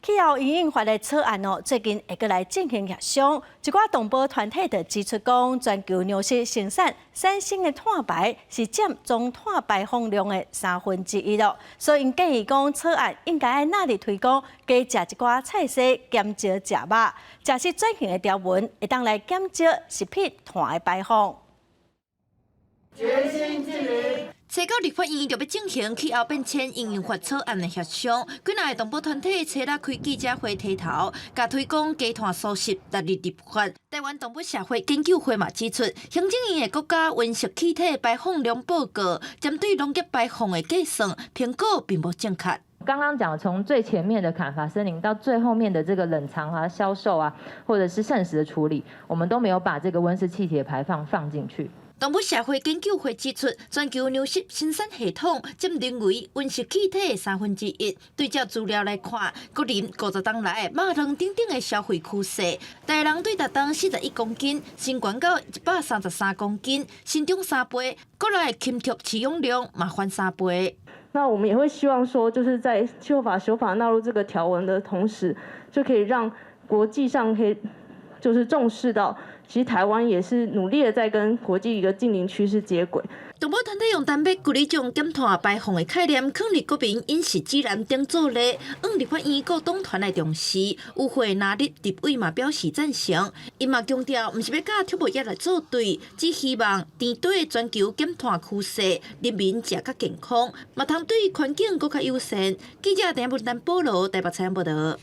氣候因應法的草案哦，最近會閣來進行協商。一寡動保團體就指出講，全球糧食生產產生的碳排是佔總碳排放量的1/3咯。所以𪜶建議講，草案應該愛納入推廣加食一寡菜蔬，減少食肉。食食轉型的條文，會當來減少食品碳的排放。決心淨零。初九立法院就欲進行氣候變遷因應法草案的協商，幾若个動保團體初六開記者會提頭，共推廣低碳蔬食納入立法。台灣動物社會研究會嘛指出，行政院的國家溫室氣體排放量報告，針對農業排放的計算評估並無正確。剛剛講從最前面的砍伐森林到最後面的這個冷藏啊、銷售啊，或者是剩食的處理，我們都沒有把這個溫室氣體的排放放進去。動物社會研究會指出，全球糧食生產系統佔人為溫室氣體的1/3。對照資料來看，國人50冬來肉卵等等的消費趨勢，台人對逐冬41公斤，新懸到133公斤，成長三倍。國內禽畜飼養量嘛翻三倍。那我們也會希望說，就是在氣候法修法納入這個條文的同時，就可以讓國際上可以就是重視到。其實台灣也是努力的在跟國際一個淨零趨勢接軌。動保團體用單筆鼓勵將減碳排放的概念，囥佇國民飲食指南頂做例，向立法院各黨團來重視。與會藍綠立委嘛表示贊成，𪜶嘛強調，毋是欲佮畜牧業來作對，只希望甜對全球減碳趨勢，人民食較健康，嘛通對環境閣較友善。記者陳文丹保羅台北採訪報導。